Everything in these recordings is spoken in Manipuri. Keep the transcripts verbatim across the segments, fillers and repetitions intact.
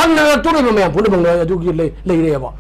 ꯅꯪꯅ ꯇꯧꯔꯤꯕ ꯃꯌꯥꯝ ꯄꯨꯝꯅꯃꯛꯅ ꯑꯗꯨꯒꯤ ꯂꯩ-, ꯂꯩꯔꯦꯕ꯫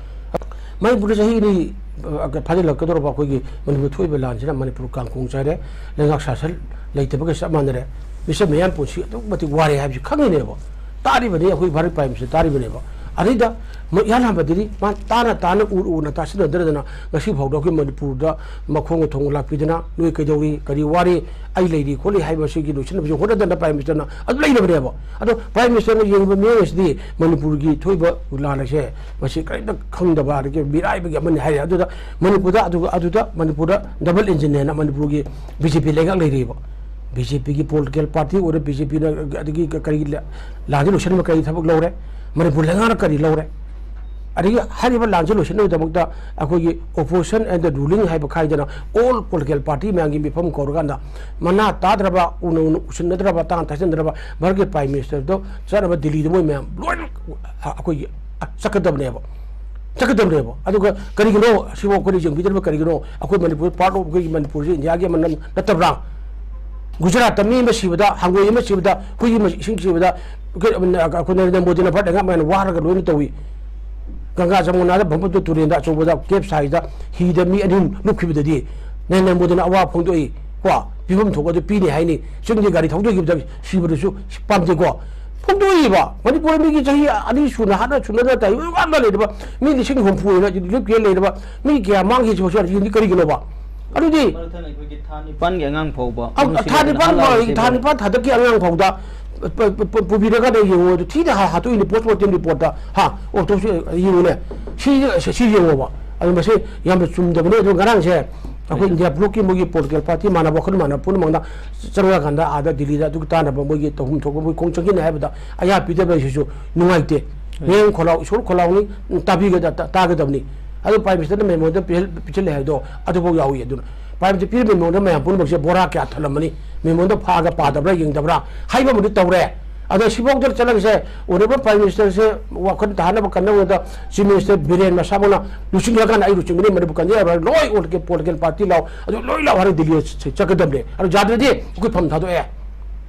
ꯃꯅꯤꯄꯨꯔꯗ ꯆꯍꯤ ꯑꯅꯤ, ꯑ, ꯐꯥꯖꯤꯜꯂꯛꯀꯗꯧꯔꯕ ꯑꯩꯈꯣꯏꯒꯤ ꯃꯅꯤꯄꯨꯔ ꯊꯣꯛꯏꯕ ꯂꯥꯟꯁꯤꯅ ꯃꯅꯤꯄꯨꯔ ꯀꯥꯡꯈꯣꯡ ꯆꯥꯏꯔꯦ꯫ ꯂꯩꯉꯥꯛ ꯁꯥꯁꯟ ꯂꯩꯇꯕꯒ ꯆꯞ ꯃꯥꯟꯅꯔꯦ꯫ ꯃꯤꯆꯝ ꯃꯤꯌꯥꯝ ꯄꯨꯟꯁꯤ ꯑꯗꯨꯛꯀꯤ ꯃꯇꯤꯛ ꯋꯥꯔꯦ ꯍꯥꯏꯕꯁꯤ ꯈꯪꯉꯤꯅꯦꯕ꯫ ꯇꯥꯔꯤꯕꯅꯤ, ꯑꯩꯈꯣꯏ ꯚꯥꯔꯠ ꯄ꯭ꯔꯥꯏꯝ ꯃꯤꯅꯤꯁꯇꯔ ꯇꯥꯔꯤꯕꯅꯦꯕ꯫ ꯑꯗꯩꯗ ꯃ-, ꯏꯍꯥꯟ ꯍꯥꯟꯕꯗꯗꯤ ꯃꯥ ꯇꯥꯅ ꯇꯥꯅ ꯎ-, ꯎꯅ ꯇꯥꯁꯤꯟꯅꯗꯗꯅ ꯉꯁꯤ ꯐꯥꯎꯗ ꯑꯩꯈꯣꯏ ꯃꯅꯤꯄꯨꯔꯗ ꯃꯈꯣꯡꯒ ꯊꯣꯡ ꯂꯥꯛꯄꯤꯗꯅ ꯅꯣꯏ ꯀꯩꯗꯧꯔꯤ, ꯀꯔꯤ ꯋꯥꯔꯤ, ꯑꯩ ꯂꯩꯔꯤ ꯈꯣꯠꯂꯤ ꯍꯥꯏꯕꯁꯤꯒꯤ ꯂꯣꯏꯁꯤꯟꯅꯕꯁꯨ ꯍꯣꯠꯅꯗꯅ ꯄ꯭ꯔꯥꯏꯝ ꯃꯤꯅꯤꯁꯇꯔꯅ ꯑꯗꯨ ꯂꯩꯔꯕꯅꯦꯕ꯫ ꯑꯗꯣ ꯄ꯭ꯔꯥꯏꯝ ꯃꯤꯅꯤꯁꯇꯔꯅ ꯌꯦꯡꯉꯤꯕ ꯃꯤꯠꯌꯦꯡꯁꯤꯗꯤ ꯃꯅꯤꯄꯨꯔꯒꯤ ꯊꯣꯛꯏꯕ ꯂꯥꯟ ꯑꯁꯦ ꯃꯁꯤ ꯀꯔꯤꯝꯇ ꯈꯪꯗꯕ ꯑꯗꯒꯤ ꯃꯤꯔꯥꯏꯕꯒꯤ ꯑꯃꯅꯤ ꯍꯥꯏꯔꯦ꯫ ꯑꯗꯨꯗ ꯃꯅꯤꯄꯨꯔꯗ, ꯑꯗꯨꯒ ꯑꯗꯨꯗ ꯃꯅꯤꯄꯨꯔꯗ ꯗꯕꯜ ꯏꯟꯖꯤꯟꯅꯦꯅ ꯃꯅꯤꯄꯨꯔꯒꯤ ꯕꯤ ꯖꯦ ꯄꯤ ꯂꯩꯉꯥꯛ ꯂꯩꯔꯤꯕ꯫ ꯕꯤ ꯖꯦ ꯄꯤꯒꯤ ꯄꯣꯂꯤꯇꯤꯀꯦꯜ ꯄꯥꯔꯇꯤ ꯑꯣꯏꯔꯦ, ꯕꯤ ꯖꯦ ꯄꯤꯅ ꯑꯗꯒꯤ ꯀꯔꯤ ꯂ-, ꯂꯥꯟꯁꯦ ꯂꯣꯏꯁꯤꯟꯕ ꯀꯔꯤ ꯊꯕꯛ ꯂꯧꯔꯦ? ꯃꯅꯤꯄꯨꯔ ꯂꯩꯉꯥꯛꯅ ꯀꯔꯤ ꯂꯧꯔꯦ? ꯑꯗꯒꯤ ꯍꯥꯏꯔꯤꯕ ꯂꯥꯟꯁꯦ ꯂꯣꯏꯁꯤꯟꯅꯕꯒꯤꯗꯃꯛꯇ ꯑꯩꯈꯣꯏꯒꯤ opposition and the ruling ꯍꯥꯏꯕ ꯈꯥꯏꯗꯅ all political party ꯃꯌꯥꯝꯒꯤ ꯃꯤꯐꯝ ꯀꯧꯔꯀꯥꯟꯗ ꯃꯅꯥ ꯇꯥꯗ꯭ꯔꯕ, ꯎꯅ ꯎꯅ ꯎꯁꯤꯟꯅꯗ꯭ꯔꯕ, ꯇꯥꯡ ꯇꯥꯁꯤꯟꯅꯗ꯭ꯔꯕ ꯚꯥꯔꯠꯀꯤ ꯄ꯭ꯔꯥꯏꯝ ꯃꯤꯅꯤꯁꯇꯔꯗꯣ ꯆꯠꯅꯕ ꯗꯤꯜꯂꯤꯗ ꯃꯣꯏ ꯃꯌꯥꯝ ꯂꯣꯏꯅ ꯑꯩꯈꯣꯏꯒꯤ ꯆꯠꯀꯗꯕꯅꯦꯕ, ꯆꯠꯀꯗꯕꯅꯦꯕ꯫ ꯑꯗꯨꯒ ꯀꯔꯤꯒꯤꯅꯣ ꯁꯤꯕꯨ ꯑꯩꯈꯣꯏꯅ ꯌꯦꯡꯕꯤꯗ꯭ꯔꯤꯕ ꯀꯔꯤꯒꯤꯅꯣ? ꯑꯩꯈꯣꯏ ꯃꯅꯤꯄꯨꯔ part of ꯑꯩꯈꯣꯏꯒꯤ ꯃꯅꯤꯄꯨꯔꯁꯤ ꯏꯟꯗꯤꯌꯥꯒꯤ ꯑꯃ ꯅꯠꯇꯕ꯭ꯔꯥ? ꯒꯨꯖꯔꯥꯠꯇ ꯃꯤ ꯑꯃ ꯁꯤꯕꯗ, ꯍꯪꯒꯣꯏ ꯑꯃ ꯁꯤꯕꯗ, ꯍꯨꯏ ꯑꯃ ꯏꯁꯤꯡ ꯁꯤꯕꯗ, ꯑꯩꯈꯣꯏ, ꯑꯩꯈꯣꯏ ꯅꯔꯦꯟꯗ꯭ꯔ ꯃꯣꯗꯤꯅ ꯚꯥꯔꯠ ꯂꯩꯉꯥꯛ ꯃꯌꯥꯝꯅ ꯋꯥꯔꯒ ꯂꯣꯏꯅ ꯇꯧꯏ꯫ ꯒꯪꯒꯥ ꯖꯃꯨꯅꯥꯗ ꯕ꯭ꯔꯍꯃꯄꯨꯇ꯭ꯔ ꯇꯨꯔꯦꯟꯗ ꯑꯆꯧꯕꯗ ꯀꯦꯞ ꯁꯥꯏꯖꯗ ꯍꯤꯗ ꯃꯤ ꯑꯅꯤ ꯑꯍꯨꯝ ꯂꯨꯞꯈꯤꯕꯗꯗꯤ ꯅꯔꯦꯟꯗ꯭ꯔ ꯃꯣꯗꯤꯅ ꯑꯋꯥ ꯐꯣꯡꯗꯣꯛꯏ꯫ ꯀꯣ, ꯄꯤꯐꯝ ꯊꯣꯛꯄ ꯑꯗꯨ ꯄꯤꯅꯤ ꯍꯥꯏꯅꯤ꯫ ꯆꯤꯡꯗ ꯒꯥꯔꯤ ꯊꯧꯗꯣꯛꯈꯤꯕꯗ ꯁꯤꯕꯗꯨꯁꯨ ꯄꯥꯝꯗꯦꯀꯣ꯫ ꯐꯣꯡꯗꯣꯛꯏꯕ ꯃꯅꯤꯄꯨꯔ ꯃꯤꯒꯤ ꯆꯍꯤ ꯑꯅꯤ ꯁꯨꯅ ꯍꯥꯠꯅ ꯁꯨꯅꯗ ꯇꯥꯏ ꯋꯥꯅ ꯂꯩꯔꯕ ꯃꯤ ꯂꯤꯁꯤꯡ ꯍꯨꯝꯐꯨ ꯍꯦꯟꯅ ꯂꯦꯞꯀꯦ ꯂꯩꯔꯕ ꯃꯤ ꯀꯌꯥ ꯃꯥꯡꯈꯤ ꯁꯤꯕꯁꯨ ꯍꯧꯖꯤꯛ ꯀꯔꯤꯒꯤꯅꯣꯕ? ꯑꯗꯨꯗꯤ ꯃꯔꯛ ꯊꯠꯅ ꯑꯩꯈꯣꯏꯒꯤ ꯊꯥ ꯅꯤꯄꯥꯟꯒꯤ ꯑꯉꯥꯡ ꯐꯥꯎꯕ ꯑ, ꯃꯅꯨꯡꯁꯤꯗ ꯊꯥ ꯅꯤꯄꯥꯟ ꯍꯜꯂꯛꯑꯕ ꯐꯥꯎ-, ꯊꯥ ꯁꯤꯕꯅꯦ꯫ ꯅꯤꯄꯥꯟ ꯊꯥꯗꯛꯀꯤ ꯑꯉꯥꯡ ꯐꯥꯎꯗ ꯄ-, ꯄ-, ꯄ-, ꯄꯨꯕꯤꯔꯒ ꯅꯪ ꯌꯦꯡꯉꯣ, ꯑꯗꯨ ꯊꯤꯅ ꯍꯥ-, ꯍꯥꯠꯇꯣꯛꯏꯅꯤ ꯄꯣꯁ ꯃꯣꯔꯇꯦꯝ ꯔꯤꯄꯣꯔꯠꯇ꯫ ꯍꯥ, ꯑꯣꯇꯣꯞꯁꯤ ꯌꯦꯡꯉꯨꯅꯦ꯫ ꯁꯤ, ꯁꯤ ꯌꯦꯡꯉꯣꯕ꯫ ꯑꯗꯨ ꯃꯁꯤ ꯌꯥꯝꯅ ꯆꯨꯝꯗꯕꯅꯤ꯫ ꯑꯗꯨ ꯉꯔꯥꯡꯁꯦ ꯑꯩꯈꯣꯏ ꯏꯟꯗꯤꯌꯥ ꯕ꯭ꯂꯣꯛꯀꯤ ꯃꯣꯏꯒꯤ ꯄꯣꯂꯤꯇꯤꯀꯦꯜ ꯄꯥꯔꯇꯤ ꯃꯥꯟꯅꯕ ꯋꯥꯈꯜ ꯃꯥꯟꯅꯕ ꯄꯨꯝꯅꯃꯛꯅ ꯆꯠꯂꯀꯥꯟꯗ ꯑꯥꯗ ꯗꯤꯜꯂꯤꯗ ꯑꯗꯨꯒꯤ ꯇꯥꯟꯅꯕ ꯃꯣꯏꯒꯤ ꯇꯧꯐꯝ ꯊꯣꯛꯄ ꯃꯣꯏ ꯈꯣꯡ ꯆꯪꯁꯤꯟꯅꯤ ꯍꯥꯏꯕꯗ ꯑꯌꯥ ꯄꯤꯗꯕ ꯍꯥꯏꯁꯤꯁꯨ ꯅꯨꯡꯉꯥꯏꯇꯦ꯫ ꯃꯤꯌꯥꯝ ꯈꯣꯜꯂꯥꯎ, ꯏꯁꯣꯔ ꯈꯣꯜꯂꯥꯎꯅꯤ, ꯇꯥꯕꯤꯒꯗ-, ꯇꯥ-, ꯇꯥꯒꯗꯕꯅꯤ꯫ ꯑꯗꯨ ꯄ꯭ꯔꯥꯏꯝ ꯃꯤꯅꯤꯁꯇꯔꯅ ꯃꯦꯃꯣꯔꯦꯟꯗꯝ ꯄꯤꯍꯜ-, ꯄꯤꯁꯤꯜꯂꯦ ꯍꯥꯏꯕꯗꯣ ꯑꯗꯨꯐꯥꯎ ꯌꯥꯎꯏ꯫ ꯑꯗꯨꯅ ꯄ꯭ꯔꯥꯏꯝ ꯃꯤꯅꯤꯁꯇꯔ ꯄꯤꯔꯤꯕ ꯃꯦꯃꯣꯔꯦꯟꯗꯝ ꯃꯌꯥꯝ ꯄꯨꯝꯅꯃꯛꯁꯦ ꯕꯣꯔꯥ ꯀꯌꯥ ꯊꯜꯂꯝꯃꯅꯤ꯫ ꯃꯦꯃꯣꯔꯦꯟꯗꯝ ꯐꯥꯒ ꯄꯥꯗꯕ꯭ꯔꯥ ꯌꯦꯡꯗꯕ꯭ꯔꯥ ꯍꯥꯏꯕ ꯑꯃꯗꯤ ꯇꯧꯔꯦ꯫ ꯑꯗꯣ ꯁꯤꯐꯥꯎꯗ ꯆꯠꯂꯒꯁꯦ ꯑꯣꯅꯔꯦꯕꯜ ꯄ꯭ꯔꯥꯏꯝ ꯃꯤꯅꯤꯁꯇꯔꯁꯦ ꯋꯥꯈꯜ ꯇꯥꯍꯟꯅꯕ ꯀꯟꯅꯕꯗ ꯆꯤꯐ ꯃꯤꯅꯤꯁꯇꯔ ꯕꯤꯔꯦꯟ ꯃꯁꯥꯃꯛꯅ ꯂꯨꯆꯤꯡꯉꯀꯥꯟꯗ ꯑꯩ ꯂꯨꯆꯤꯡꯒꯅꯤ, ꯃꯅꯤꯄꯨꯔ ꯀꯟꯖ ꯌꯥꯔꯣꯏ, ꯂꯣꯏ ꯄꯣꯂꯤꯇꯤꯀꯦꯜ ꯄꯥꯔꯇꯤ ꯂꯥꯎ, ꯑꯗꯨ ꯂꯣꯏ ꯂꯥꯎ ꯍꯥꯏꯔꯒ ꯗꯤꯜꯂꯤ ꯆꯠꯀꯗꯕꯅꯦ꯫ ꯑꯗꯨ ꯌꯥꯗ꯭ꯔꯗꯤ ꯑꯩꯈꯣꯏ ꯐꯝ ꯊꯥꯗꯣꯛꯑꯦ꯫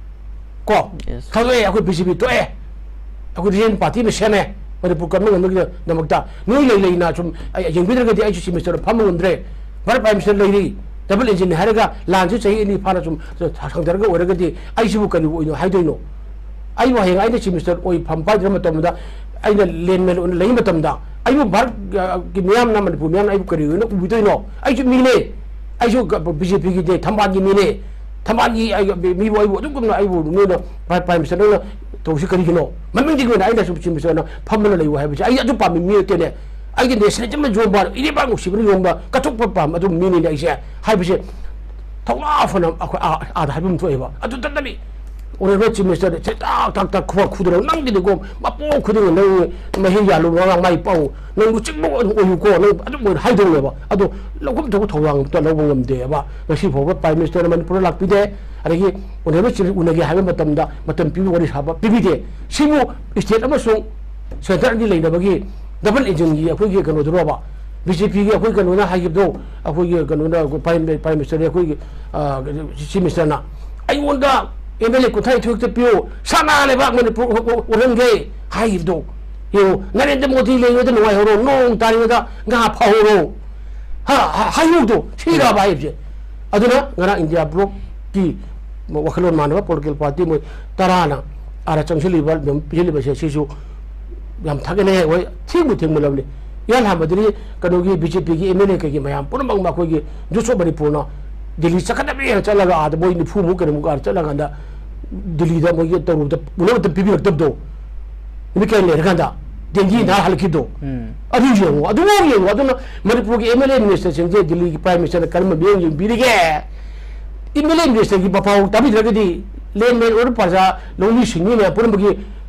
ꯀꯣ? Yes. ꯊꯥꯗꯣꯛꯑꯦ, ꯑꯩꯈꯣꯏ ꯕꯤ ꯖꯦ ꯄꯤ ꯇꯣꯛꯑꯦ꯫ ꯑꯩꯈꯣꯏ ꯔꯤꯖꯅꯦꯜ ꯄꯥꯔꯇꯤ ꯑꯃ ꯁꯦꯝꯃꯦ, ꯃꯅꯤꯄꯨꯔ ꯀꯟꯕ ꯉꯝꯅꯕꯒꯤꯗꯃꯛꯇ꯫ ꯅꯣꯏ ꯂꯩ ꯂꯩꯅ ꯁꯨꯝ ꯑꯩ ꯌꯦꯡꯕꯤꯗ꯭ꯔꯒꯗꯤ ꯑꯩꯁꯨ ꯆꯤꯐ ꯃꯤꯅꯤꯁꯇꯔ ꯐꯝꯕ ꯉꯝꯗ꯭ꯔꯦ, ꯚꯥꯔꯠ ꯄ꯭ꯔꯥꯏꯝ ꯃꯤꯅꯤꯁꯇꯔ ꯂꯩꯔꯤ, ꯗꯕꯜ ꯏꯟꯖꯤꯟ ꯍꯥꯏꯔꯒ ꯂꯥꯟꯁꯨ ꯆꯍꯤ ꯑꯅꯤ ꯐꯥꯅ ꯁꯨꯝ ꯁꯥꯡꯊꯔꯒ ꯑꯣꯏꯔꯒꯗꯤ ꯑꯩꯁꯤꯕꯨ ꯀꯔꯤꯕꯨ ꯑꯣꯏꯅꯣ ꯍꯥꯏꯗꯣꯏꯅꯣ? ꯑꯩꯕꯨ ꯍꯌꯦꯡ ꯑꯩꯅ ꯆꯤꯐ ꯃꯤꯅꯤꯁꯇꯔ ꯑꯣꯏ ꯐꯝ ꯄꯥꯏꯗ꯭ꯔ ꯃꯇꯝꯗ, ꯑꯩꯅ ꯂꯦꯟꯃꯦꯟ ꯑꯣꯏꯅ ꯂꯩ ꯃꯇꯝꯗ, ꯑꯩꯕꯨ ꯚꯥꯔꯠꯀꯤ ꯃꯤꯌꯥꯝꯅ, ꯃꯅꯤꯄꯨꯔ ꯃꯤꯌꯥꯝꯅ ꯑꯩꯕꯨ ꯀꯔꯤ ꯑꯣꯏꯅ ꯎꯕꯤꯗꯣꯏꯅꯣ? ꯑꯩꯁꯨ ꯃꯤꯅꯦ, ꯑꯩꯁꯨ ꯕꯤ ꯖꯦ ꯄꯤꯒꯤꯅꯦ, ꯊꯝꯕꯥꯜꯒꯤ ꯃꯤꯅꯦ꯫ ꯊꯝꯕꯥꯜꯒꯤ ꯑꯩ, ꯃꯤꯕꯨ ꯑꯩꯕꯨ ꯑꯗꯨꯒꯨꯝꯅ ꯑꯩꯕꯨ ꯅꯣꯏꯅ ꯄ꯭ꯔꯥꯏꯝ ꯃꯤꯅꯤꯁꯇꯔ ꯅꯣꯏꯅ ꯇꯧꯁꯤ ꯀꯔꯤꯒꯤꯅꯣ? ꯃꯃꯤꯡꯗꯒꯤ ꯑꯣꯏꯅ ꯑꯩꯅ ꯁꯨꯝ ꯆꯤꯐ ꯃꯤꯅꯤꯁꯇꯔꯅ ꯐꯝꯗꯨꯅ ꯂꯩꯌꯨ ꯍꯥꯏꯕꯁꯦ ꯑꯩ ꯑꯗꯨ ꯄꯥꯝꯕ ꯃꯤ ꯅꯠꯇꯦꯅꯦ꯫ ꯑꯩꯒꯤ ꯅꯦꯁꯅꯦꯂꯤꯖꯝꯅ ꯌꯣꯟꯕ, ꯏꯔꯩꯄꯥꯛ ꯅꯨꯡꯁꯤꯕꯅ ꯌꯣꯟꯕ, ꯀꯠꯊꯣꯛꯄ ꯄꯥꯝꯕ ꯑꯗꯨꯝ ꯃꯤꯅꯤꯅꯦ ꯑꯩꯁꯦ ꯍꯥꯏꯕꯁꯦ ꯊꯧꯅꯥ ꯐꯅ ꯑꯩꯈꯣꯏ ꯑꯥ-, ꯑꯥꯗ ꯍꯥꯏꯕ ꯑꯃ ꯊꯣꯛꯑꯦꯕ꯫ ꯑꯗꯨ ꯇꯠꯇꯅꯤ꯫ ꯑꯣꯅꯔꯦꯕꯜ ꯆꯤꯐ ꯃꯤꯅꯤꯁꯇꯔꯗ ꯁꯦ ꯇꯥꯛ ꯇꯥꯛ ꯇꯥꯛ ꯈꯨꯕꯥꯛ ꯈꯨꯗꯅ, "ꯅꯪꯒꯤꯗꯤꯀꯣ ꯃꯄꯣꯛ ꯈꯨꯗꯤꯡꯒꯤ ꯅꯪ ꯃꯍꯩ ꯌꯥꯜꯂꯨ, ꯃꯉꯥꯡ ꯃꯥꯏ ꯄꯥꯛꯎ, ꯅꯪ ꯂꯨꯆꯤꯡꯕ ꯑꯗꯨꯝ ꯑꯣꯏꯌꯨꯀꯣ, ꯅꯪ ꯑꯗꯨꯝ ꯑꯣꯏꯅ" ꯍꯥꯏꯗꯧꯅꯦꯕ꯫ ꯑꯗꯣ ꯂꯧꯐꯝ ꯊꯣꯛꯄ ꯊꯧꯗꯥꯡ ꯑꯝꯇ ꯂꯧꯕ ꯉꯝꯗꯦꯕ꯫ ꯉꯁꯤ ꯐꯥꯎꯕ ꯄ꯭ꯔꯥꯏꯝ ꯃꯤꯅꯤꯁꯇꯔꯅ ꯃꯅꯤꯄꯨꯔꯗ ꯂꯥꯛꯄꯤꯗꯦ꯫ ꯑꯗꯒꯤ ꯑꯣꯅꯔꯦꯕꯜ ꯆꯤꯐ ꯎꯅꯒꯦ ꯍꯥꯏꯕ ꯃꯇꯝꯗ ꯃꯇꯝ ꯄꯤꯕ, ꯋꯥꯔꯤ ꯁꯥꯕ ꯄꯤꯕꯤꯗꯦ꯫ ꯁꯤꯕꯨ ꯁ꯭ꯇꯦꯠ ꯑꯃꯁꯨꯡ ꯁꯦꯟꯇꯔ ꯑꯅꯤ ꯂꯩꯅꯕꯒꯤ ꯗꯕꯜ ꯏꯟꯖꯤꯟꯒꯤ ꯑꯩꯈꯣꯏꯒꯤ ꯀꯩꯅꯣꯗꯨꯔꯣꯕ? ꯕꯤ ꯖꯦ ꯄꯤꯒꯤ ꯑꯩꯈꯣꯏ ꯀꯩꯅꯣꯅ ꯍꯥꯏꯈꯤꯕꯗꯣ, ꯑꯩꯈꯣꯏꯒꯤ ꯀꯩꯅꯣꯅ, ꯄ꯭ꯔꯥꯏꯝ, ꯄ꯭ꯔꯥꯏꯝ ꯃꯤꯅꯤꯁꯇꯔꯅ, ꯑꯩꯈꯣꯏꯒꯤ, ꯑ, ꯆꯤꯐ ꯃꯤꯅꯤꯁꯇꯔꯅ ꯑꯩꯉꯣꯟꯗ ꯑꯦꯝ ꯑꯦꯜ ꯑꯦ ꯀꯨꯟꯊ꯭ꯔꯥ ꯅꯤꯊꯣꯏ ꯈꯛꯇ ꯄꯤꯌꯨ, ꯁꯅꯥ ꯂꯩꯕꯥꯛ ꯃꯅꯤꯄꯨꯔ ꯑꯣ-, ꯑꯣ-, ꯑꯣꯜꯍꯟꯒꯦ ꯍꯥꯏꯈꯤꯕꯗꯣ ꯌꯦꯡꯉꯨ꯫ ꯅꯔꯦꯟꯗ꯭ꯔ ꯃꯣꯗꯤ ꯂꯩꯔꯤꯉꯩꯗ ꯅꯨꯡꯉꯥꯏꯍꯧꯔꯣ, ꯅꯣꯡ ꯇꯥꯔꯤꯉꯩꯗ ꯉꯥ ꯐꯥꯍꯧꯔꯣ꯫ ꯍꯥ, ꯍꯥ, ꯍꯥꯏꯍꯧꯗꯣ ꯁꯤꯔꯕ ꯍꯥꯏꯕꯁꯦ? ꯑꯗꯨꯅ ꯉꯔꯥꯡ ꯏꯟꯗꯤꯌꯥ ꯕ꯭ꯂꯣꯛꯀꯤ ꯋꯥꯈꯜꯂꯣꯟ ꯃꯥꯟꯅꯕ ꯄꯣꯂꯤꯇꯤꯀꯦꯜ ꯄꯥꯔꯇꯤ ꯃꯣꯏ ꯇꯔꯥꯅ ꯑꯥꯗ ꯆꯪꯁꯤꯜꯂꯤꯕ, ꯑꯗꯨꯝ ꯄꯤꯁꯤꯜꯂꯤꯕꯁꯦ ꯁꯤꯁꯨ ꯌꯥꯝ ꯊꯥꯒꯠꯅꯤꯡꯉꯥꯏ ꯑꯣꯏ꯫ ꯊꯦꯡꯕꯨ ꯊꯦꯡꯃꯜꯂꯕꯅꯤ꯫ ꯏꯍꯥꯟ ꯍꯥꯟꯕꯗꯗꯤ ꯀꯩꯅꯣꯒꯤ ꯕꯤ ꯖꯦ ꯄꯤꯒꯤ ꯑꯦꯝ ꯑꯦꯜ ꯑꯦ ꯀꯩꯒꯤ ꯃꯌꯥꯝ ꯄꯨꯝꯅꯃꯛ ꯑꯩꯈꯣꯏꯒꯤ ꯖꯨꯁ ꯑꯣꯐ ꯃꯅꯤꯄꯨꯔꯅ ꯗꯤꯜꯂꯤ ꯆꯠꯀꯗꯕꯅꯦꯅ ꯆꯠꯂꯒ ꯑꯥꯗ ꯃꯣꯏ ꯅꯤꯐꯨꯃꯨꯛ ꯀꯩꯅꯣꯃꯨꯛ ꯑꯥꯗ ꯆꯠꯂꯀꯥꯟꯗ ꯗꯤꯜꯂꯤꯗ ꯃꯣꯏꯒꯤ ꯇꯧꯔꯨꯕꯗ ꯎꯅꯕ ꯃꯇꯝ ꯄꯤꯕꯤꯔꯛꯇꯕꯗꯣ, ꯅꯨꯃꯤꯠ ꯀꯌꯥ ꯂꯩꯔꯀꯥꯟꯗ ꯗꯦꯡꯒꯤ ꯅꯥꯔ ꯍꯜꯂꯛꯈꯤꯕꯗꯣ꯫ ꯎꯝ꯫ ꯑꯗꯨ ꯌꯦꯡꯉꯨ, ꯑꯗꯨꯐꯥꯎ ꯌꯦꯡꯉꯨ꯫ ꯑꯗꯨꯅ ꯃꯅꯤꯄꯨꯔꯒꯤ ꯑꯦꯝ ꯑꯦꯜ ꯑꯦ ꯃꯤꯅꯤꯁꯇꯔꯁꯤꯡꯁꯦ ꯗꯤꯜꯂꯤꯒꯤ ꯄ꯭ꯔꯥꯏꯝ ꯃꯤꯅꯤꯁꯇꯔꯅ ꯀꯔꯝꯕ ꯃꯤꯠꯌꯦꯡ ꯌꯦꯡꯕꯤꯔꯤꯒꯦ? ꯑꯦꯝ ꯑꯦꯜ ꯑꯦ ꯃꯤꯅꯤꯁꯇꯔꯒꯤ ꯃꯄꯥꯎ ꯇꯥꯕꯤꯗ꯭ꯔꯒꯗꯤ ꯂꯦꯟꯃꯦꯟ ꯑꯣꯏꯔꯤꯕ ꯄ꯭ꯔꯖꯥ, ꯂꯧꯃꯤꯁꯤꯡ, ꯃꯤ ꯃꯌꯥꯝ ꯄꯨꯝꯅꯃꯛꯀꯤ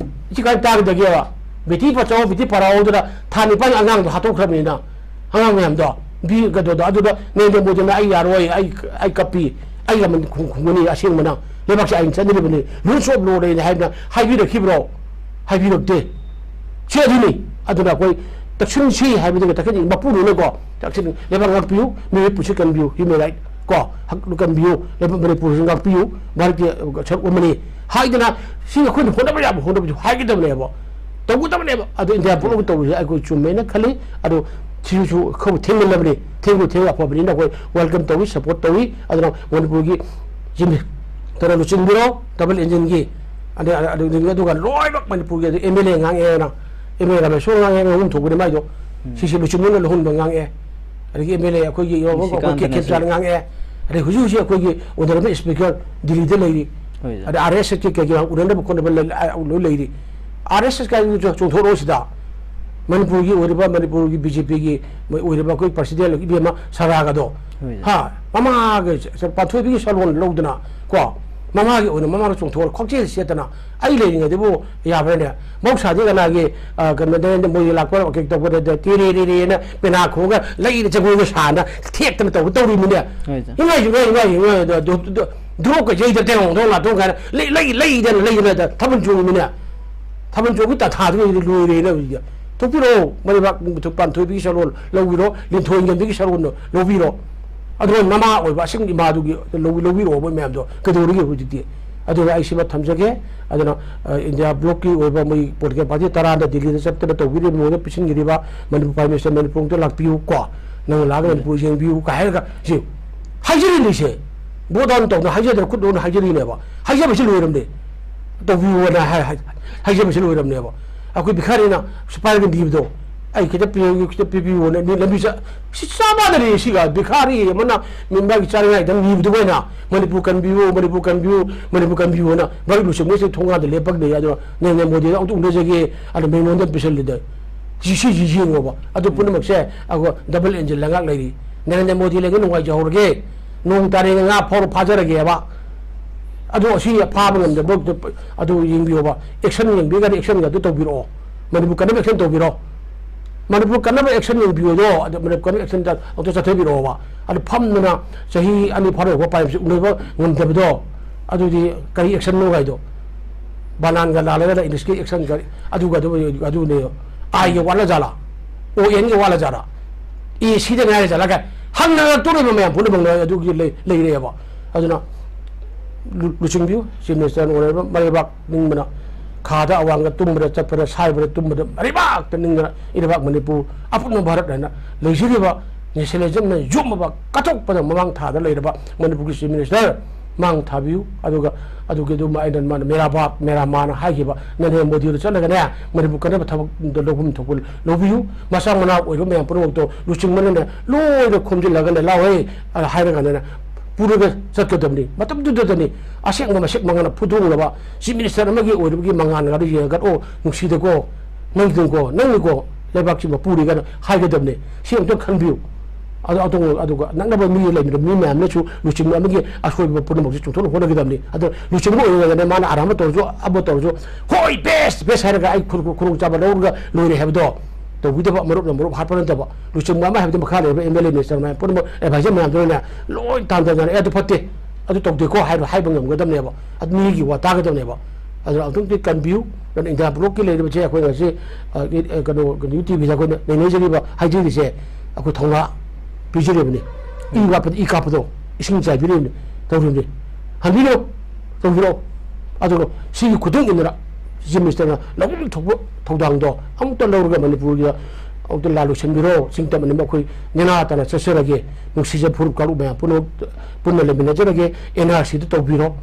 ꯏꯊꯤꯀꯥꯏ ꯇꯥꯒꯗꯒꯦꯕ? ꯕꯦꯇꯤ ꯕꯆꯥꯎ, ꯕꯦꯇꯤ ꯄꯔꯥꯎꯗꯨꯅ ꯊꯥ ꯅꯤꯄꯥꯟ ꯑꯉꯥꯡꯗꯣ ꯍꯥꯠꯇꯣꯛꯈ꯭ꯔꯕꯅꯤꯅ, ꯑꯉꯥꯡ ꯃꯌꯥꯝꯗꯣ, ꯕꯤ-, ꯀꯩꯅꯣꯗꯣ, ꯑꯗꯨꯗ ꯅꯔꯦꯟꯗ꯭ꯔ ꯃꯣꯗꯤꯅ "ꯑꯩ ꯌꯥꯔꯣꯏ, ꯑꯩ, ꯑꯩ ꯀꯞꯄꯤ, ꯑꯩ ꯂꯃꯟ ꯈꯨꯝ-, ꯈꯨꯝꯒꯅꯤ, ꯑꯁꯦꯡꯕꯅ ꯂꯩꯕꯥꯛꯁꯦ ꯑꯥꯏꯟ ꯆꯠꯅꯔꯤꯕꯅꯤ, ꯔꯨꯜꯁ ꯑꯣꯐ ꯂꯣ ꯂꯩꯅꯤ" ꯍꯥꯏꯗꯅ ꯍꯥꯏꯕꯤꯔꯛꯈꯤꯕ꯭ꯔꯣ? ꯍꯥꯏꯕꯤꯔꯛꯇꯦ꯫ ꯁꯤ ꯑꯗꯨꯅꯤ꯫ ꯑꯗꯨꯅ ꯑꯩꯈꯣꯏ ꯇꯛꯁꯤꯟꯁꯤ ꯍꯥꯏꯕꯗꯨꯒ ꯇꯛꯁꯤꯟ ꯃꯄꯨꯗꯨꯅꯀꯣ, ꯇꯛꯁꯤꯟ ꯂꯩꯕꯥꯛ ꯉꯥꯛꯄꯤꯌꯨ, ꯃꯤꯑꯣꯏ ꯄꯨꯟꯁꯤ ꯀꯟꯕꯤꯌꯨ, ꯍ꯭ꯌꯨꯃꯦꯟ ꯔꯥꯏꯠ ꯀꯣ, ꯍꯛ ꯀꯟꯕꯤꯌꯨ, ꯂꯩꯕꯥꯛ ꯃꯅꯤꯄꯨꯔꯁꯨ ꯉꯥꯛꯄꯤꯌꯨ, ꯚꯥꯔꯠꯀꯤ ꯁꯔꯨꯛ ꯑꯃꯅꯤ ꯍꯥꯏꯗꯅ ꯁꯤ ꯑꯩꯈꯣꯏꯅ ꯍꯣꯠꯅꯕ ꯌꯥꯕ ꯍꯣꯠꯅꯕꯁꯨ ꯍꯥꯏꯒꯗꯕꯅꯦꯕ꯫ ꯇꯧꯒꯗꯕꯅꯦꯕ꯫ ꯑꯗꯨ ꯏꯟꯗꯤꯌꯥ ꯄꯨꯝꯅꯃꯛ ꯇꯧꯔꯤꯁꯦ ꯑꯩꯈꯣꯏ ꯆꯨꯝꯃꯦꯅ ꯈꯜꯂꯤ꯫ ꯑꯗꯣ ꯁꯤꯁꯨ ꯈꯔ ꯊꯦꯡꯃꯜꯂꯕꯅꯤ꯫ ꯊꯦꯡꯗꯨ ꯊꯦꯡ ꯑꯐꯕꯅꯤꯅ ꯑꯩꯈꯣꯏ welcome ꯇꯧꯏ, support ꯇꯧꯏ꯫ ꯑꯗꯨꯅ ꯃꯅꯤꯄꯨꯔꯒꯤ ꯆꯤꯡ ꯇꯔꯥ ꯂꯨꯆꯤꯡꯕꯤꯔꯣ, double engine ꯒꯤ꯫ ꯑꯗꯩ, ꯑꯗꯨ, ꯑꯗꯨꯒ ꯂꯣꯏꯅꯃꯛ ꯃꯅꯤꯄꯨꯔꯒꯤ ꯑꯗꯨ M L A ꯉꯥꯡꯉꯦꯅ, M L A Rameshwor ꯉꯥꯡꯉꯦ, ꯑꯍꯨꯝ ꯊꯣꯛꯄꯅꯤ ꯃꯥꯏꯗꯣ꯫ ꯁꯤꯁꯤ ꯂꯨꯆꯤꯡꯕꯅ ꯂꯧꯍꯟꯕ ꯉꯥꯡꯉꯦ꯫ ꯑꯗꯒꯤ M L A ꯑꯩꯈꯣꯏꯒꯤ ꯏꯔꯣꯝꯕ ꯑꯩꯈꯣꯏ ꯅꯤꯁꯤꯀꯥꯟꯇꯅꯁꯨ꯫ ꯈꯦꯝꯆꯥꯟ ꯉꯥꯡꯉꯦ꯫ ꯑꯗꯩ ꯍꯧꯖꯤꯛ ꯍꯧꯖꯤꯛ ꯑꯩꯈꯣꯏꯒꯤ ꯑꯣꯅꯔꯦꯕꯜ ꯁ꯭ꯄꯤꯀꯔ ꯗꯤꯜꯂꯤꯗ ꯂꯩꯔꯤ꯫ ꯍꯣꯏ꯫ ꯑꯗ R S S ꯀꯤ ꯀꯩꯀꯩ ꯎꯅꯅꯕ ꯈꯣꯠꯅꯕ ꯂꯩ-, ꯑ, ꯂꯣꯏ ꯂꯩꯔꯤ꯫ R S S ꯀꯥꯏꯗꯨ ꯆꯣ-, ꯆꯣꯡꯊꯣꯛꯑꯣ ꯁꯤꯗ꯫ ꯃꯅꯤꯄꯨꯔꯒꯤ ꯑꯣꯏꯔꯤꯕ, ꯃꯅꯤꯄꯨꯔꯒꯤ B J P ꯒꯤ ꯑꯣꯏꯔꯤꯕ ꯑꯩꯈꯣꯏ president ꯏꯕꯦꯝꯃ ꯁꯔꯥꯒꯗꯣ꯫ ꯍꯣꯏ꯫ ꯍꯥ? ꯃꯃꯥꯒ ꯁ-, ꯁ-, ꯄꯥꯟꯊꯣꯏꯕꯤꯒꯤ ꯁꯥꯂꯣꯟ ꯂꯧꯗꯅ, ꯀꯣ? ꯃꯃꯥꯒꯤ ꯑꯣꯏꯅ ꯃꯃꯥꯅ ꯆꯣꯡꯊꯣꯛꯑꯒ ꯈ꯭ꯋꯥꯡꯆꯦꯠ ꯁꯦꯠꯇꯅ ꯑꯩ ꯂꯩꯔꯤꯉꯩꯗꯕꯨ ꯌꯥꯕ꯭ꯔꯅꯦ? ꯃꯍꯧꯁꯥꯗꯤ ꯀꯅꯥꯒꯤ, ꯑ, ꯀꯩꯅꯣ, ꯅꯔꯦꯟꯗ꯭ꯔ ꯃꯣꯗꯤ ꯂꯥꯛꯄ ꯀꯩ ꯇꯧꯕꯗ ꯇꯦꯔꯦ ꯔꯦ ꯔꯦꯅ ꯄꯦꯅꯥ ꯈꯣꯡꯉꯒ ꯂꯩꯗ ꯖꯒꯣꯏꯒ ꯁꯥꯗꯅ ꯊꯦꯛꯇꯅ ꯇꯧꯕ ꯇꯧꯔꯤꯃꯤꯅꯦ꯫ ꯍꯣꯏꯗ꯫ ꯏꯃꯥꯏ, ꯏꯃꯥꯏ, ꯏꯃꯥꯏ, ꯏꯃꯥꯏ, ꯑꯗꯣ, ꯑꯗꯣ, ꯑꯗꯣ, ꯗꯨꯔꯣꯛꯀ ꯌꯩꯗꯅ ꯇꯦꯡꯉꯣꯡ ꯇꯣꯡ ꯂꯥꯇꯣꯡ ꯀꯥꯏꯅ ꯂꯩ, ꯂꯩ, ꯂꯩꯗꯅ, ꯂꯩꯗꯅ ꯊꯥꯕꯜ ꯆꯣꯡꯉꯤꯃꯤꯅꯦ꯫ ꯊꯥꯕꯜ ꯆꯣꯡꯕꯒꯤ ꯇꯥꯟꯊꯥꯗꯨꯒ ꯂꯣꯏꯔꯦꯅ ꯍꯧꯖꯤꯛ꯫ ꯊꯣꯛꯄꯤꯔꯛꯑꯣ, ꯃꯔꯩꯕꯥꯛ ꯄꯥꯟꯊꯣꯏꯕꯤꯒꯤ ꯁꯥꯂꯣꯟ ꯂꯧꯕꯤꯔꯣ, ꯂꯤꯟꯊꯣꯏ ꯉꯝꯕꯤꯒꯤ ꯁꯥꯂꯣꯟꯗꯣ ꯂꯧꯕꯤꯔꯣ꯫ ꯑꯗꯨꯒ ꯃꯃꯥ ꯑꯣꯏꯕ ꯑꯁꯦꯡꯕ ꯏꯃꯥꯗꯨꯒꯤ ꯂꯧ-, ꯂꯧꯕꯤꯔꯛꯑꯣ ꯃꯣꯏ ꯃꯌꯥꯝꯗꯣ꯫ ꯀꯩꯗꯧꯔꯤꯒꯦ ꯍꯧꯖꯤꯛꯇꯤ? ꯑꯗꯨꯅ ꯑꯩ ꯁꯤꯃ ꯊꯝꯖꯒꯦ꯫ ꯑꯗꯨꯅ, ꯑ, ꯏꯟꯗꯤꯌꯥ ꯕ꯭ꯂꯣꯛꯀꯤ ꯑꯣꯏꯕ ꯃꯣꯏ ꯄꯣꯂꯤꯇꯤꯀꯦꯜ ꯄꯥꯔꯇꯤ ꯇꯔꯥꯗ ꯗꯤꯜꯂꯤꯗ ꯆꯠꯇꯅ ꯇꯧꯕꯤꯔꯤꯕ ꯃꯉꯣꯟꯗ ꯄꯤꯁꯤꯟꯈꯤꯔꯤꯕ ꯃꯅꯤꯄꯨꯔ ꯄ꯭ꯔꯥꯏꯝ ꯃꯤꯅꯤꯁꯇꯔ ꯃꯅꯤꯄꯨꯔꯗ ꯂꯥꯛꯄꯤꯌꯨ ꯀꯣ꯫ ꯅꯪ ꯂꯥꯛꯑꯒ ꯎꯝ꯫ ꯃꯅꯤꯄꯨꯔ ꯌꯦꯡꯕꯤꯌꯨ ꯀꯥꯏ ꯍꯥꯏꯔꯒ ꯁꯤ ꯍꯥꯏꯖꯔꯤꯅꯦ ꯁꯦ꯫ ꯚꯣꯠ ꯗꯥꯎꯟ ꯇꯧꯗꯅ ꯍꯥꯏꯖꯗꯅ ꯈꯨꯠ ꯂꯣꯟꯅ ꯍꯥꯏꯖꯔꯤꯅꯦꯕ꯫ ꯍꯥꯏꯖꯕꯁꯤ ꯂꯣꯏꯔꯝꯅꯦ꯫ ꯇꯧꯕꯤꯌꯣꯅ ꯍꯥꯏ-, ꯍꯥꯏ-, ꯍꯥꯏꯖꯕꯁꯤ ꯂꯣꯏꯔꯝꯅꯦꯕ꯫ ꯑꯩꯈꯣꯏ ꯚꯤꯈꯥꯔꯤꯅ ꯁꯨꯄꯥꯏꯒ ꯅꯤꯕꯗꯣ, "ꯑꯩ ꯈꯤꯇ ꯄꯤꯌꯨ, ꯈꯤꯇ ꯄꯤꯕꯤꯌꯨꯅ" ꯃꯤ ꯂꯝꯕꯤ ꯆꯠ-, ꯁꯤ ꯆꯞ ꯃꯥꯟꯅꯔꯦ꯫ ꯁꯤꯒ ꯚꯤꯈꯥꯔꯤ ꯑꯃꯅ ꯃꯤ ꯃꯥꯒꯤ ꯆꯥꯅꯤꯡꯉꯥꯏꯗ ꯅꯤꯕꯗꯨ ꯑꯣꯏꯅ, "ꯃꯅꯤꯄꯨꯔ ꯀꯟꯕꯤꯌꯨ, ꯃꯅꯤꯄꯨꯔ ꯀꯟꯕꯤꯌꯨ, ꯃꯅꯤꯄꯨꯔ ꯀꯟꯕꯤꯌꯨꯅ" ꯃꯔꯤ ꯂꯣꯏꯁꯪ ꯃꯣꯏꯁꯦ ꯊꯣꯡꯒꯥꯟꯗ ꯂꯦꯞꯄꯒ ꯂꯩ꯫ ꯑꯗꯣ ꯅꯔꯦꯟꯗ꯭ꯔ ꯃꯣꯗꯤꯗ ꯑꯃꯨꯛꯇ ꯎꯅꯖꯒꯦ, ꯑꯗꯣ ꯃꯉꯣꯟꯗ ꯄꯤꯁꯜꯂꯤꯗ꯫ ꯁꯤ, ꯁꯤꯁꯤ ꯌꯦꯡꯉꯣꯕ꯫ ꯑꯗꯨ ꯄꯨꯝꯅꯃꯛꯁꯦ ꯑꯩꯈꯣꯏ double engine ꯂꯩꯉꯥꯛ ꯂꯩꯔꯤ꯫ ꯅꯔꯦꯟꯗ꯭ꯔ ꯃꯣꯗꯤ ꯂꯩꯉꯥꯛ ꯅꯨꯡꯉꯥꯏꯖꯍꯧꯔꯒꯦ꯫ ꯅꯣꯡ ꯇꯥꯔꯦꯒ ꯉꯥ ꯐꯥꯎꯔ ꯐꯥꯖꯔꯒꯦꯕ꯫ ꯑꯗꯣ ꯑꯁꯤ ꯐꯥꯕ ꯉꯝꯗꯕ ꯑꯗꯨ ꯌꯦꯡꯕꯤꯌꯣꯕ꯫ Action ꯌꯦꯡꯕꯤꯔꯒꯗꯤ action ꯒꯗꯨ ꯇꯧꯕꯤꯔꯛꯑꯣ꯫ ꯃꯅꯤꯄꯨꯔ ꯀꯟꯅꯕ action ꯇꯧꯕꯤꯔꯣ꯫ ꯃꯅꯤꯄꯨꯔ ꯀꯟꯅꯕ action ꯌꯦꯡꯕꯤꯌꯣꯗꯣ꯫ ꯑꯗ ꯃꯅꯤꯄꯨꯔ ꯀꯟꯅꯕ action ꯇ ꯑꯝꯇ ꯆꯠꯊꯕꯤꯔꯛꯑꯣꯕ꯫ ꯑꯗ ꯐꯝꯗꯅ ꯆꯍꯤ ꯑꯅꯤ ꯐꯥꯔꯛꯄ ꯄꯥꯏꯕꯁꯤ ꯎꯅꯕ ꯉꯝꯗꯕꯗꯣ꯫ ꯑꯗꯨꯗꯤ ꯀꯔꯤ action ꯅꯣ ꯍꯥꯏꯗꯣ? ꯕꯅꯥꯟꯒ ꯂꯥꯜꯂꯒꯅ English ꯀꯤ action ꯀꯔꯤ? ꯑꯗꯨꯒ ꯑꯗꯨ, ꯑꯗꯨꯅꯦ꯫ I ꯒ ꯋꯥꯠꯂ ꯖꯥꯠꯂꯥ? O N ꯒ ꯋꯥꯠꯂ ꯖꯥꯠꯂꯥ? A C ꯗ ꯉꯥꯏꯔ ꯖꯥꯠꯂꯥ? ꯀꯥꯏ ꯍꯪꯅꯔꯛꯇꯣꯔꯤꯕ ꯃꯌꯥꯝ ꯄꯨꯝꯅꯃꯛꯅ ꯑꯗꯨꯒꯤ ꯂꯩ-, ꯂꯩꯔꯦꯕ꯫ ꯑꯗꯨꯅ ꯂꯨ-, ꯂꯨꯆꯤꯡꯕꯤꯌꯨ, Chief Minister ꯅ ꯑꯣꯏꯔꯤꯕ ꯃꯔꯩꯕꯥꯛ ꯅꯤꯡꯕꯅ ꯈꯥꯗ ꯑꯋꯥꯡꯗ ꯇꯨꯝꯕꯗ ꯆꯠꯄꯗ ꯁꯥꯏꯕꯗ ꯇꯨꯝꯕꯗ ꯃꯔꯩꯕꯥꯛꯇ ꯅꯤꯡꯗꯅ ꯏꯔꯩꯕꯥꯛ ꯃꯅꯤꯄꯨꯔ ꯑꯄꯨꯟꯕ ꯚꯥꯔꯠ ꯍꯥꯏꯅ ꯂꯩꯖꯔꯤꯕ nationalismꯅ ꯌꯣꯝꯃꯕ ꯀꯠꯊꯣꯛꯄꯗ ꯃꯃꯥꯡ ꯊꯥꯗ ꯂꯩꯔꯕ ꯃꯅꯤꯄꯨꯔꯒꯤ Chief Minister ꯃꯥꯡ ꯊꯥꯕꯤꯌꯨ꯫ ꯑꯗꯨꯒ ꯑꯗꯨꯒꯤꯗꯨꯃ ꯑꯩꯅ ꯃꯥꯅ ꯃꯦꯔꯥ ꯕꯥꯞ ꯃꯦꯔꯥ ꯃꯥꯅ ꯍꯥꯏꯈꯤꯕ ꯅꯔꯦꯟꯗ꯭ꯔ ꯃꯣꯗꯤꯗ ꯆꯠꯂꯒꯅꯦ ꯃꯅꯤꯄꯨꯔ ꯀꯟꯅꯕ ꯊꯕꯛꯇ ꯂꯧꯐꯝ ꯊꯣꯛꯄ ꯂꯧꯕꯤꯌꯨ꯫ ꯃꯆꯥ ꯃꯅꯥꯎ ꯑꯣꯏꯕ ꯃꯌꯥꯝ ꯄꯨꯝꯅꯃꯛꯇꯣ ꯂꯨꯆꯤꯡꯕꯅꯅꯦ ꯂꯣꯏꯅ ꯈꯣꯝꯖꯤꯜꯂꯒꯅꯦ ꯂꯥꯎꯍꯦ ꯍꯥꯏꯔꯒꯅꯦ ꯄꯨꯔꯒ ꯆꯠꯀꯗꯕꯅꯤ꯫ ꯃꯇꯝꯗꯨꯗꯗꯅꯤ ꯑꯁꯦꯡꯕ ꯃꯁꯛ ꯃꯉꯥꯅ ꯐꯨꯗꯣꯛꯂꯕ Chief Minister ꯑꯃꯒꯤ ꯑꯣꯏꯔꯕꯒꯤ ꯃꯉꯥꯜꯒꯗꯣ ꯌꯦꯡꯉꯒ "ꯑꯣ ꯅꯨꯡꯁꯤꯗꯀꯣ, ꯅꯪꯗꯨꯀꯣ, ꯅꯪꯅꯤꯀꯣ ꯂꯩꯕꯥꯛꯁꯤ ꯃꯄꯨꯔꯤꯒꯅ" ꯍꯥꯏꯒꯗꯕꯅꯤ꯫ ꯁꯤ ꯑꯝꯇꯪ ꯈꯟꯕꯤꯌꯨ꯫ ꯑꯗꯣ ꯑꯗꯨꯒ ꯑꯗꯨꯒ ꯅꯛꯅꯕ ꯃꯤ ꯂꯩꯃꯤꯟꯅꯕ ꯃꯤ ꯃꯌꯥꯝꯅꯁꯨ ꯂꯨꯆꯤꯡꯕ ꯑꯃꯒꯤ ꯑꯁꯣꯏꯕ ꯄꯨꯝꯅꯃꯛꯁꯦ ꯆꯨꯝꯊꯣꯛꯅꯕ ꯍꯣꯠꯅꯒꯗꯕꯅꯤ꯫ ꯑꯗꯣ ꯂꯨꯆꯤꯡꯕ ꯑꯣꯏꯔꯒꯅꯦ ꯃꯥꯅ ꯑꯔꯥꯟꯕ ꯇꯧꯔꯁꯨ ꯑꯃ ꯇꯧꯔꯁꯨ "ꯍꯣꯏ, best, best" ꯍꯥꯏꯔꯒ ꯑꯩ ꯈꯨ- ꯈꯨ- ꯈꯨꯗꯣꯡꯆꯥꯕ ꯂꯧꯔꯒ ꯂꯣꯏꯔꯦ ꯍꯥꯏꯕꯗꯣ ꯇꯧꯕꯤꯗꯕ, ꯃꯔꯨꯞꯅ ꯃꯔꯨꯞ ꯍꯥꯠꯄ ꯅꯠꯇꯕ, ꯂꯨꯆꯤꯡꯕ ꯑꯃ ꯍꯥꯏꯕꯗꯤ ꯃꯈꯥ ꯂꯩꯔꯤꯕ M L A minister ꯃꯌꯥꯝ ꯄꯨꯝꯅꯃꯛ advisor ꯃꯌꯥꯝꯗꯨꯅꯅꯦ ꯂꯣꯏ ꯇꯥꯟꯗꯅ "ꯑꯦ, ꯑꯗꯨ ꯐꯠꯇꯦ, ꯑꯗꯨ ꯇꯧꯗꯦꯀꯣ" ꯍꯥꯏꯕ ꯍꯥꯏꯕ ꯉꯝꯒꯗꯕꯅꯦꯕ꯫ ꯑꯗꯨ ꯃꯤꯒꯤ ꯋꯥ ꯇꯥꯒꯗꯕꯅꯦꯕ꯫ ꯑꯗꯨꯅ ꯑꯃꯨꯛꯇꯪꯗꯤ ꯀꯟꯕꯤꯌꯨ꯫ ꯑꯗꯨꯅ ꯏꯟꯗꯤꯌꯥ ꯕ꯭ꯂꯣꯛꯀꯤ ꯂꯩꯔꯤꯕꯁꯦ ꯑꯩꯈꯣꯏ ꯉꯁꯤ, ꯑ, ꯏ- ꯑ, ꯀꯩꯅꯣ, ꯀꯩꯅꯣ, UTVꯗ ꯑꯩꯈꯣꯏꯅ ꯅꯩꯅꯖꯔꯤꯕ, ꯍꯥꯏꯖꯔꯤꯁꯦ ꯑꯩꯈꯣꯏ ꯊꯧꯅꯥ ꯄꯤꯖꯔꯤꯕꯅꯤ꯫ ꯏ ꯋꯥꯠꯄꯗ ꯏ ꯀꯥꯞꯄꯗꯣ ꯏꯁꯤꯡ ꯆꯥꯏꯕꯤꯔꯤꯕꯅꯤ, ꯇꯧꯔꯤꯕꯅꯤ꯫ ꯍꯟꯕꯤꯔꯣ, ꯇꯧꯕꯤꯔꯣ꯫ ꯑꯗꯨꯒ ꯁꯤꯒꯤ ꯈꯨꯗꯣꯡ ꯏꯟꯗꯅ Chief Ministerꯅ ꯂꯧꯐꯝ ꯊꯣꯛꯄ ꯊꯧꯗꯥꯡꯗꯣ ꯑꯃꯨꯛꯇ ꯂꯧꯔꯒ ꯃꯅꯤꯄꯨꯔꯒꯤꯗ ꯑꯃꯨꯛꯇ ꯂꯥꯜ ꯂꯣꯏꯁꯤꯟꯕꯤꯔꯣ꯫ ꯆꯤꯡ ꯇꯝ ꯑꯅꯤꯃꯛ ꯑꯩꯈꯣꯏ ꯅꯦꯅꯥ ꯇꯥꯅ ꯆꯠꯆꯔꯒꯦ꯫ ꯅꯨꯡꯁꯤꯖ ꯐꯨꯔꯨꯞ ꯀꯥꯡꯂꯨꯞ ꯃꯌꯥꯝ ꯄꯨꯟꯅ, ꯄꯨꯟꯅ ꯂꯩꯃꯤꯟꯅꯖꯔꯒꯦ꯫ NRCꯗꯨ ꯇꯧꯕꯤꯔꯣ꯫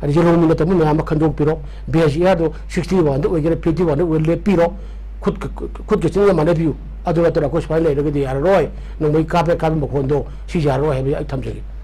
ꯑꯗꯒꯤ ꯂꯧꯃꯤꯟꯅ ꯇꯝꯕ ꯃꯌꯥꯝ ꯑꯃ ꯈꯟꯗꯣꯛꯄꯤꯔꯣ꯫ Base yearꯗꯣ sixty oneꯗ ꯑꯣꯏꯒꯦꯔꯥ fifty oneꯗ ꯑꯣꯏꯒꯦꯔꯥ ꯂꯦꯞꯄꯤꯔꯣ꯫ ꯈꯨꯠꯀ, ꯈꯨꯠꯀ ꯆꯤꯟꯒ ꯃꯥꯟꯅꯕꯤꯌꯨ꯫ ꯑꯗꯨ ꯅꯠꯇꯅ ꯑꯩꯈꯣꯏ ꯁꯨꯃꯥꯏꯅ ꯂꯩꯔꯒꯗꯤ ꯌꯥꯔꯔꯣꯏ꯫ ꯅꯣꯡꯃꯩ ꯀꯥꯞꯄꯦ ꯀꯥꯞꯄꯦ ꯃꯈꯣꯟꯗꯣ ꯁꯤ ꯌꯥꯔꯔꯣꯏ ꯍꯥꯏꯕꯁꯤ ꯑꯩ ꯊꯝꯖꯒꯦ꯫